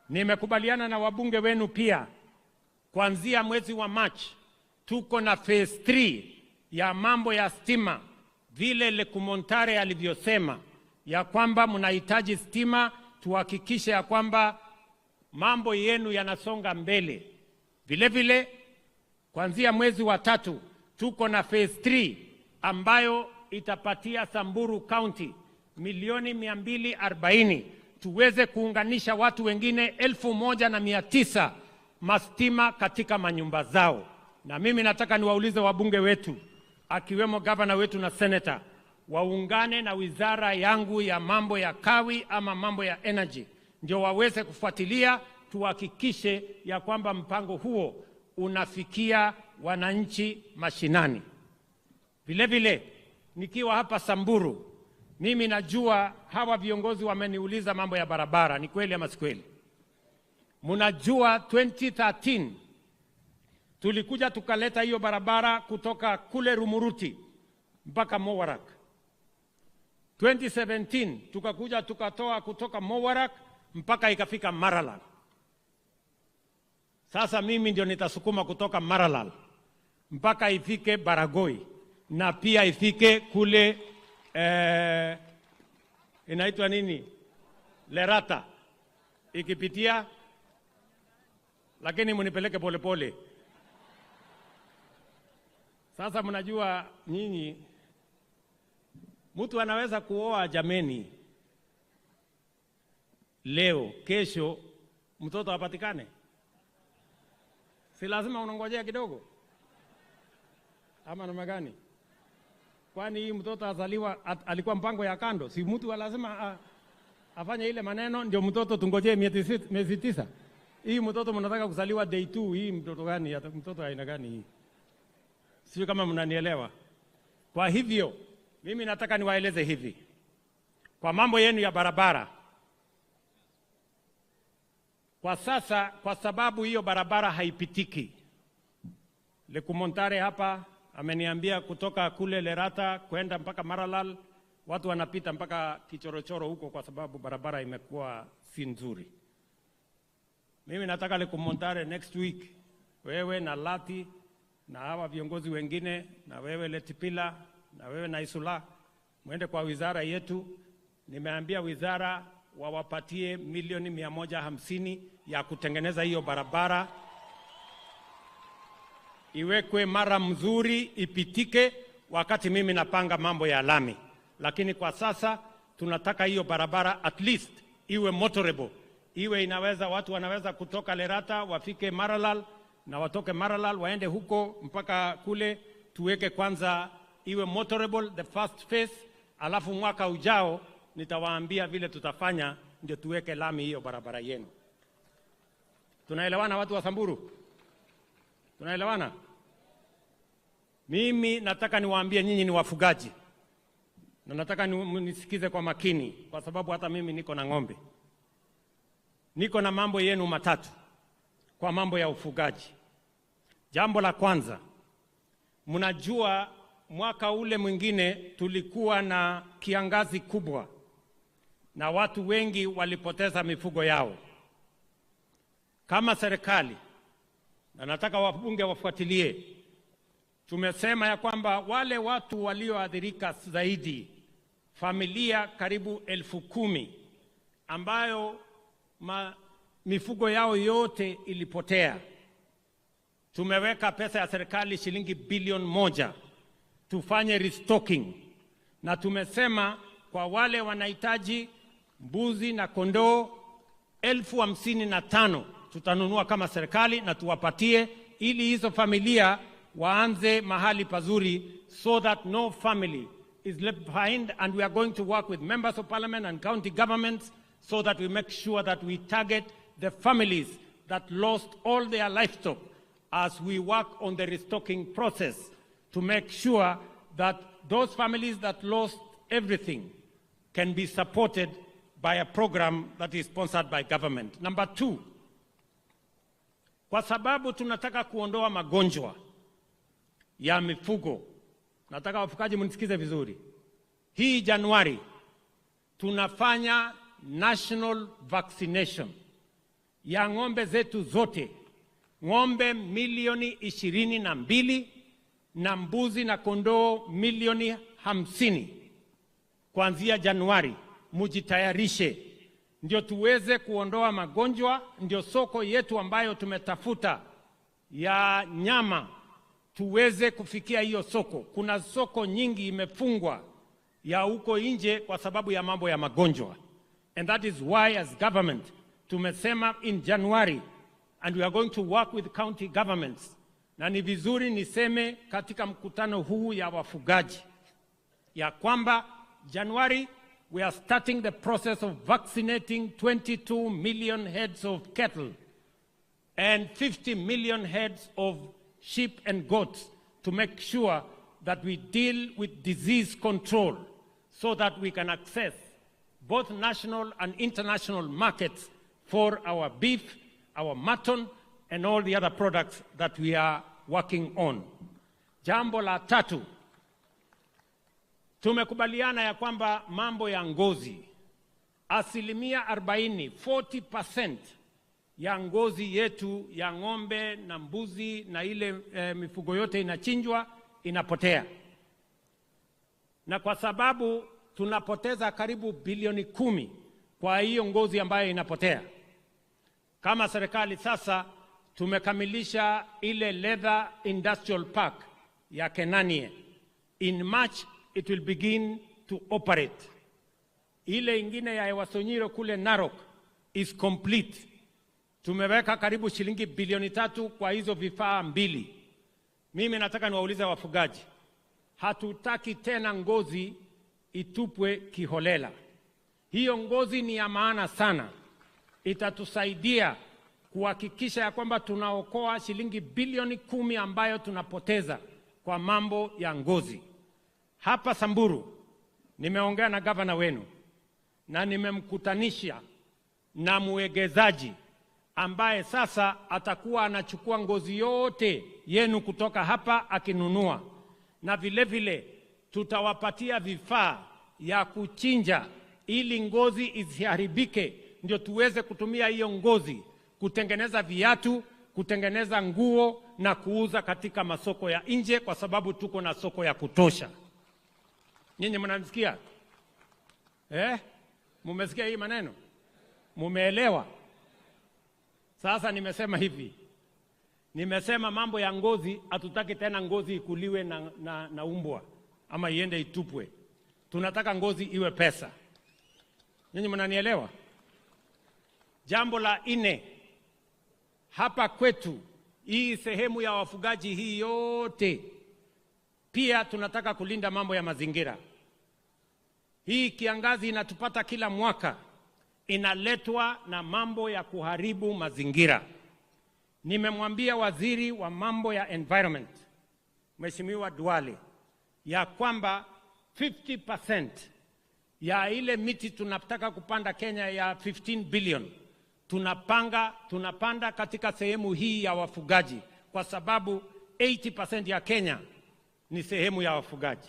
Nimekubaliana na wabunge wenu pia, kuanzia mwezi wa Machi tuko na phase 3 ya mambo ya stima, vile Lekumontare alivyosema ya kwamba mnahitaji stima, tuhakikishe ya kwamba mambo yenu yanasonga mbele. Vile vile kuanzia mwezi wa tatu tuko na phase 3 ambayo itapatia Samburu County milioni 240 tuweze kuunganisha watu wengine 1900 mastima katika manyumba zao. Na mimi nataka niwaulize wabunge wetu akiwemo gavana wetu na senator waungane na wizara yangu ya mambo ya kawi ama mambo ya energy, ndio waweze kufuatilia, tuhakikishe ya kwamba mpango huo unafikia wananchi mashinani. Vile vile nikiwa hapa Samburu, mimi najua hawa viongozi wameniuliza mambo ya barabara, ni kweli ama si kweli? Mnajua 2013 tulikuja tukaleta hiyo barabara kutoka kule Rumuruti mpaka Mowarak. 2017 tukakuja tukatoa kutoka Mowarak mpaka ikafika Maralal. Sasa mimi ndio nitasukuma kutoka Maralal mpaka ifike Baragoi na pia ifike kule inaitwa nini, Lerata, ikipitia, lakini munipeleke polepole. Sasa mnajua nyinyi, mtu anaweza kuoa jameni leo, kesho mtoto apatikane. Si lazima unangojea kidogo ama namna gani? Kwani hii mtoto azaliwa alikuwa mpango ya kando? Si mtu lazima afanye ile maneno ndio mtoto tungojee miezi 9? Hii mtoto mnataka kuzaliwa day 2, hii mtoto gani? Mtoto aina gani hii? Sio kama mnanielewa. Kwa hivyo mimi nataka niwaeleze hivi kwa mambo yenu ya barabara. Kwa sasa, kwa sababu hiyo barabara haipitiki, Lekumontare hapa ameniambia kutoka kule Lerata kwenda mpaka Maralal watu wanapita mpaka kichorochoro huko kwa sababu barabara imekuwa si nzuri. Mimi nataka Lekumontare next week, wewe na Lati na hawa viongozi wengine, na wewe Letipila na wewe na Isula, mwende kwa wizara yetu. Nimeambia wizara wawapatie milioni 150 ya kutengeneza hiyo barabara, iwekwe mara mzuri, ipitike wakati mimi napanga mambo ya lami. Lakini kwa sasa tunataka hiyo barabara at least iwe motorable, iwe inaweza, watu wanaweza kutoka Lerata wafike Maralal na watoke Maralal waende huko mpaka kule. Tuweke kwanza iwe motorable the first phase, alafu mwaka ujao nitawaambia vile tutafanya ndio tuweke lami hiyo barabara yenu. Tunaelewana watu wa Samburu? Tunaelewana? Mimi nataka niwaambie nyinyi ni wafugaji, na nataka nisikize kwa makini, kwa sababu hata mimi niko na ng'ombe. Niko na mambo yenu matatu kwa mambo ya ufugaji. Jambo la kwanza, mnajua mwaka ule mwingine tulikuwa na kiangazi kubwa na watu wengi walipoteza mifugo yao. Kama serikali, na nataka wabunge wafuatilie, tumesema ya kwamba wale watu walioathirika zaidi, familia karibu 10,000 ambayo mifugo yao yote ilipotea, tumeweka pesa ya serikali shilingi bilioni 1 tufanye restocking. Na tumesema kwa wale wanahitaji mbuzi na kondoo 55,000 tutanunua kama serikali na tuwapatie, ili hizo familia waanze mahali pazuri, so that no family is left behind. And we are going to work with members of parliament and county governments so that we make sure that we target the families that lost all their livestock as we work on the restocking process to make sure that those families that lost everything can be supported by a program that is sponsored by government. Number 2, kwa sababu tunataka kuondoa magonjwa ya mifugo, nataka wafugaji mnisikize vizuri. Hii Januari tunafanya national vaccination ya ng'ombe zetu zote, ng'ombe milioni 22 na mbuzi na kondoo milioni 50 kuanzia Januari. Mujitayarishe ndio tuweze kuondoa magonjwa, ndio soko yetu ambayo tumetafuta ya nyama tuweze kufikia hiyo soko. Kuna soko nyingi imefungwa ya huko nje kwa sababu ya mambo ya magonjwa. And that is why as government tumesema in January, and we are going to work with county governments. Na ni vizuri niseme katika mkutano huu ya wafugaji ya kwamba January we are starting the process of vaccinating 22 million heads of cattle and 50 million heads of sheep and goats to make sure that we deal with disease control so that we can access both national and international markets for our beef, our mutton, and all the other products that we are working on. Jambo la tatu, tumekubaliana ya kwamba mambo ya ngozi, 40%, 40% ya ngozi yetu ya ng'ombe na mbuzi na ile mifugo yote inachinjwa inapotea. Na kwa sababu tunapoteza karibu bilioni 10 kwa hiyo ngozi ambayo inapotea, kama serikali sasa tumekamilisha ile Leather Industrial Park ya Kenanie. In March it will begin to operate. Ile ingine ya Ewasonyiro kule Narok is complete. Tumeweka karibu shilingi bilioni 3 kwa hizo vifaa 2. Mimi nataka niwaulize wafugaji, hatutaki tena ngozi itupwe kiholela. Hiyo ngozi ni ya maana sana. Itatusaidia kuhakikisha ya kwamba tunaokoa shilingi bilioni 10 ambayo tunapoteza kwa mambo ya ngozi. Hapa Samburu nimeongea na gavana wenu na nimemkutanisha na mwegezaji ambaye sasa atakuwa anachukua ngozi yote yenu kutoka hapa akinunua. Na vile vile tutawapatia vifaa ya kuchinja ili ngozi isiharibike, ndio tuweze kutumia hiyo ngozi kutengeneza viatu, kutengeneza nguo na kuuza katika masoko ya nje, kwa sababu tuko na soko ya kutosha. Nyinyi mnanisikia? Mumesikia hii maneno? Mumeelewa? Sasa nimesema hivi. Nimesema mambo ya ngozi, hatutaki tena ngozi ikuliwe na umbwa ama iende itupwe. Tunataka ngozi iwe pesa. Nyinyi mnanielewa? Jambo la 4, hapa kwetu, hii sehemu ya wafugaji hii yote, pia tunataka kulinda mambo ya mazingira. Hii kiangazi inatupata kila mwaka, inaletwa na mambo ya kuharibu mazingira. Nimemwambia waziri wa mambo ya environment, Mheshimiwa Duale, ya kwamba 50% ya ile miti tunataka kupanda Kenya ya 15 billion tunapanda katika sehemu hii ya wafugaji, kwa sababu 80% ya Kenya ni sehemu ya wafugaji.